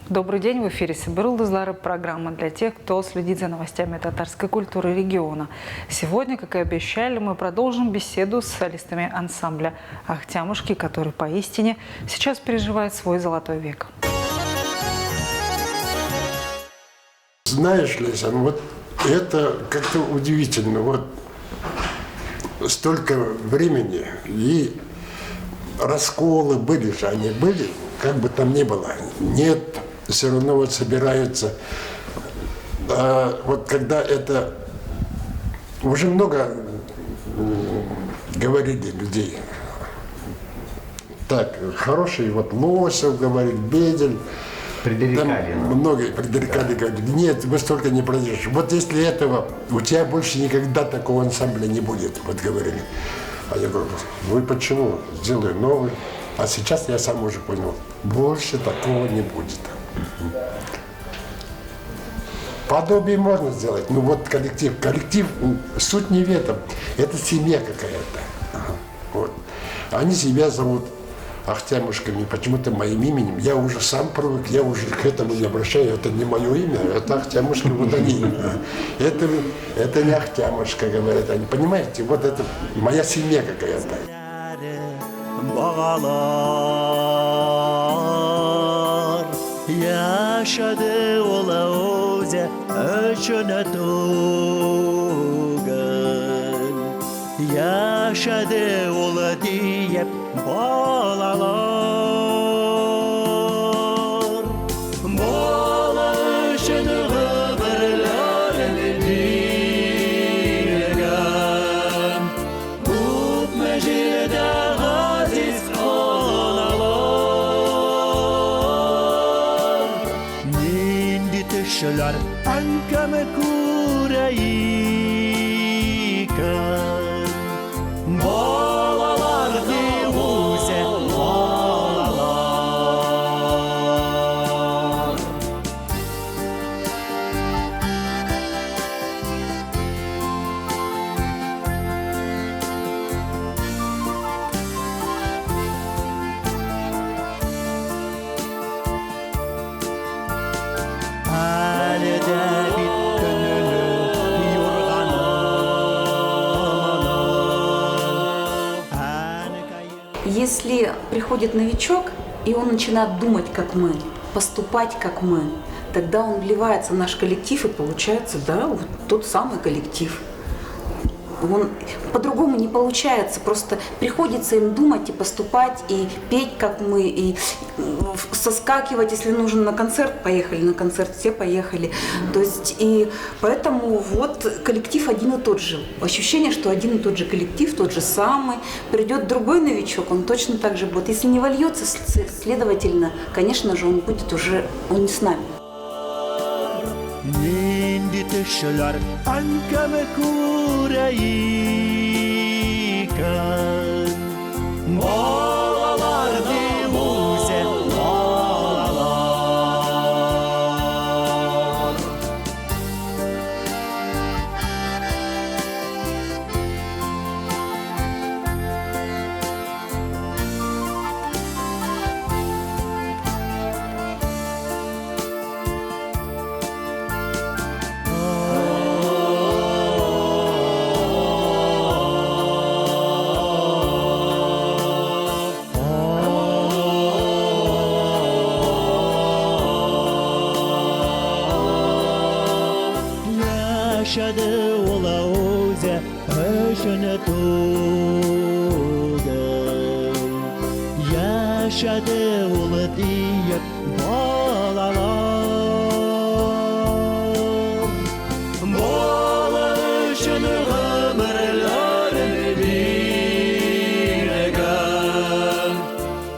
Добрый день, в эфире Себер йолдызлары, программа для тех, кто следит за новостями татарской культуры региона. Сегодня, как и обещали, мы продолжим беседу с солистами ансамбля «Ахтямушки», который поистине сейчас переживает свой золотой век. Знаешь, Леся, ну вот это как-то удивительно. Вот столько времени и расколы были же, они были, как бы там ни было. Нет, все равно вот собираются. А вот когда это... Уже много говорили людей. Так, хороший вот Лосев говорит, Бедель. Предрекали. Там многие предрекали, да. Говорили, нет, вы столько не пройдешь. Вот если этого, у тебя больше никогда такого ансамбля не будет, вот говорили. А я говорю, ну и почему? Сделаю новый. А сейчас я сам уже понял, больше такого не будет. Подобие можно сделать, но вот коллектив. Коллектив, суть не в этом, это семья какая-то. Вот. Они себя зовут Ахтямушками, почему-то моим именем. Я уже сам привык, я уже к этому не обращаю, это не мое имя, это Ахтямушки, вот они. Это не Ахтямушка, говорят они. Понимаете, вот это моя семья какая-то. Yaşadı ola deyip balalar. Bala üçün gıbırlarını bilgen, Küpmü jirde gaziz olalar. Nindi tüşler ankam kureyken, Balalar divuze balalar. Әле дә бит төнле юрғанымның. Если приходит новичок, и он начинает думать, как мы, поступать, как мы, тогда он вливается в наш коллектив, и получается, да, вот тот самый коллектив. Он по-другому не получается, просто приходится им думать и поступать, и петь, как мы, и соскакивать, если нужно на концерт, поехали на концерт, все поехали. То есть, и поэтому вот коллектив один и тот же. Ощущение, что один и тот же коллектив, тот же самый. Придет другой новичок, он точно так же будет. Если не вольется, следовательно, конечно же, он будет уже, он не с нами. Нинди төшләр әнкәм күрә икән. Балалар диюзе балалар. Yaşadı ola oze өчен түгел. Yaşadı ola диеп балалар. Бала өчен гомерләрен биргән.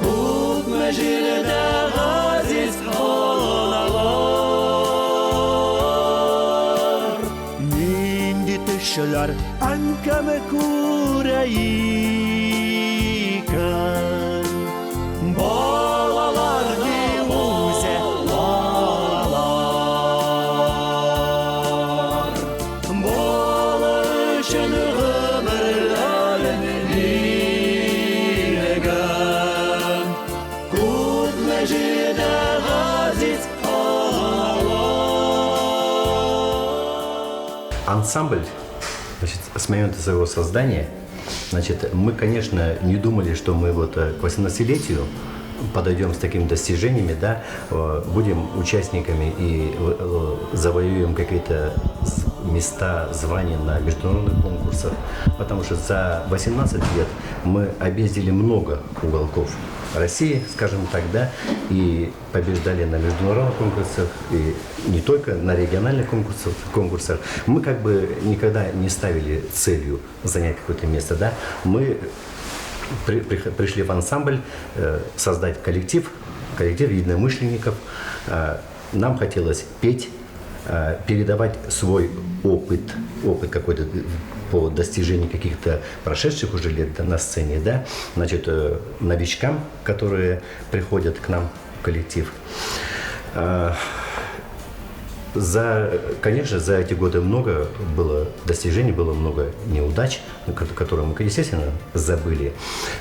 Күпме җирдә газиз олалар. Нинди төшләр әнкәм күрә икән. Балалар диюзе балалар. Бала өчен гомерләрен биргән. Күпме җирдә газиз Ансамбль, значит, с момента своего создания, значит, мы, конечно, не думали, что мы вот к 18-летию подойдем с такими достижениями, да, будем участниками и завоюем какие-то места, звания на международных конкурсах, потому что за 18 лет мы объездили много уголков России, скажем так, да, и побеждали на международных конкурсах, и не только на региональных конкурсах. Мы как бы никогда не ставили целью занять какое-то место, да, мы пришли в ансамбль создать коллектив, коллектив единомышленников. Нам хотелось петь, передавать свой опыт, опыт какой-то по достижению каких-то прошедших уже лет на сцене, да, значит, новичкам, которые приходят к нам в коллектив. Конечно, за эти годы много было достижений, было много неудач, которые мы, естественно, забыли.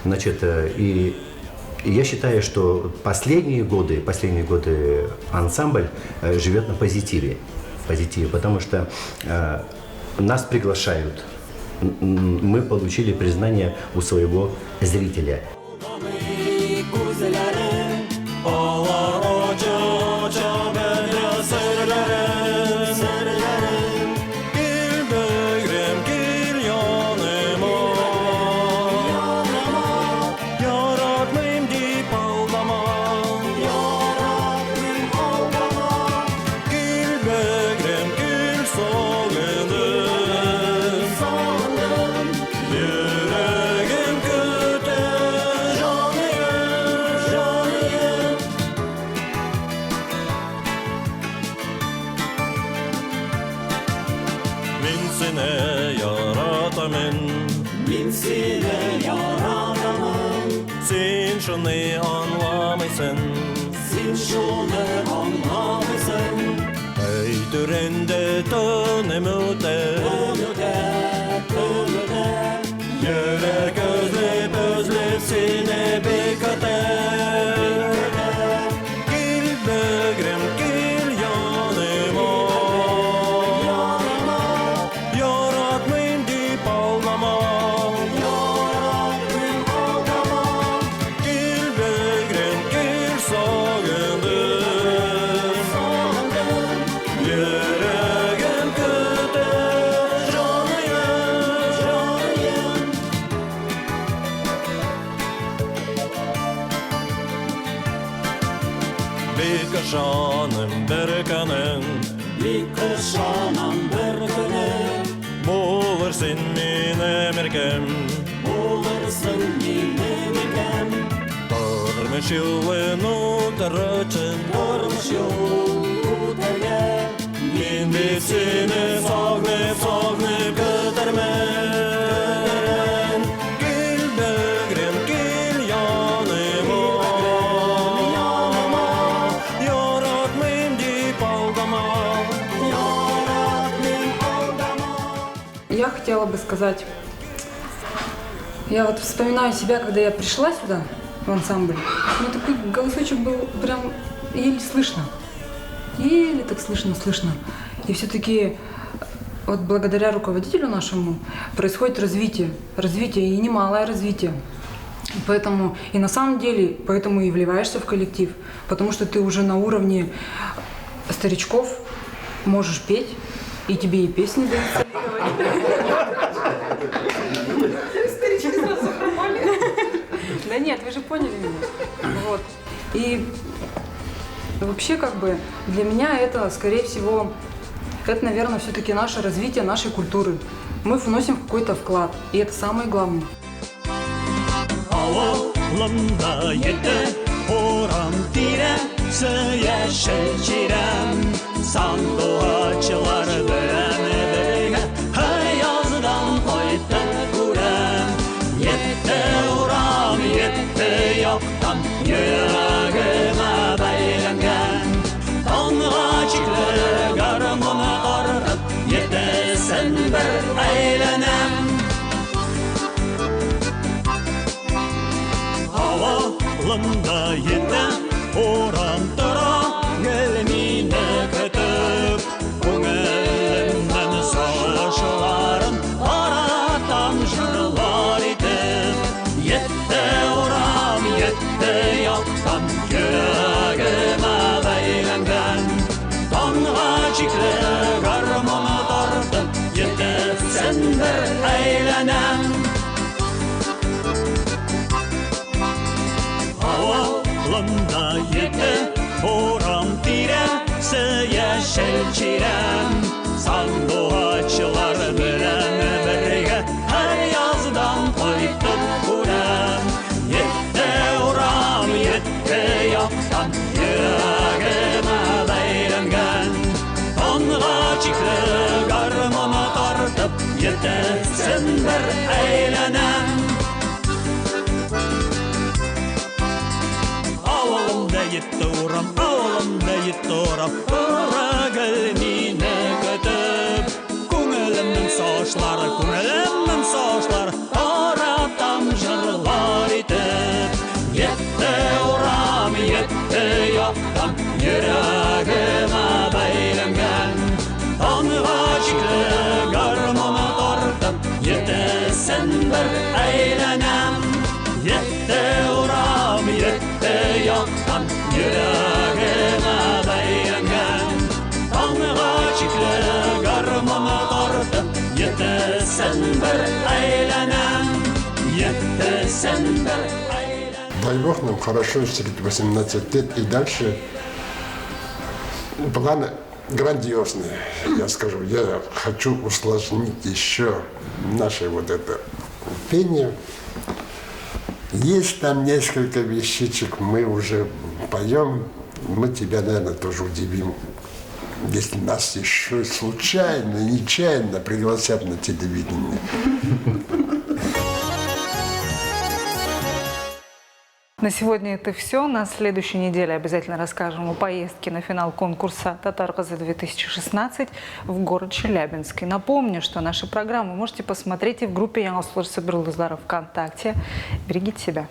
Значит, и я считаю, что последние годы ансамбль живет на позитиве, потому что нас приглашают, мы получили признание у своего зрителя. Я хотела бы сказать, я вот вспоминаю себя, когда я пришла сюда, в ансамбль, у меня такой голосочек был прям еле слышно. Еле так слышно. И все-таки вот благодаря руководителю нашему происходит развитие, развитие и немалое развитие. Поэтому и на самом деле, поэтому и вливаешься в коллектив, потому что ты уже на уровне старичков можешь петь, и тебе и песни дают солировать. Старички сразу пропали. Да нет, вы же поняли меня. Вот. И вообще, как бы, для меня это, скорее всего, это, наверное, все-таки наше развитие нашей культуры. Мы вносим какой-то вклад, и это самое главное. Oram tara gel mine kötüp, Köngülümden sağır. бер әйләнәм. Авылымда етте урам, авылымда етте урам, Тора гел мине көтеп. Күңелемнең сашлары, күңелемнең сашлары, Таратам җырлар итеп. Етте урам, етте яктан, Йөрәгемә бәйләнгән. Таңга чикле гармоны тартып, Етесен бер әйләнәм. Етте урам, етте яктан, Йөрәгемә бәйләнгән. Таңга чикле гармоны тартып, Етесен бер әйләнәм. Етесен бер әйләнәм. Дай Бог нам хорошо встретить 18 лет и дальше планы грандиозные, я скажу. Я хочу усложнить еще наше вот это пение. Есть там несколько вещичек, мы уже поем. Мы тебя, наверное, тоже удивим. Если нас еще случайно, нечаянно пригласят на телевидение. На сегодня это все. На следующей неделе обязательно расскажем о поездке на финал конкурса «Татар Кызы-2016» в город Челябинск. И напомню, что нашу программу можете посмотреть и в группе Яңа Сулыш Себер йолдызлары ВКонтакте. Берегите себя.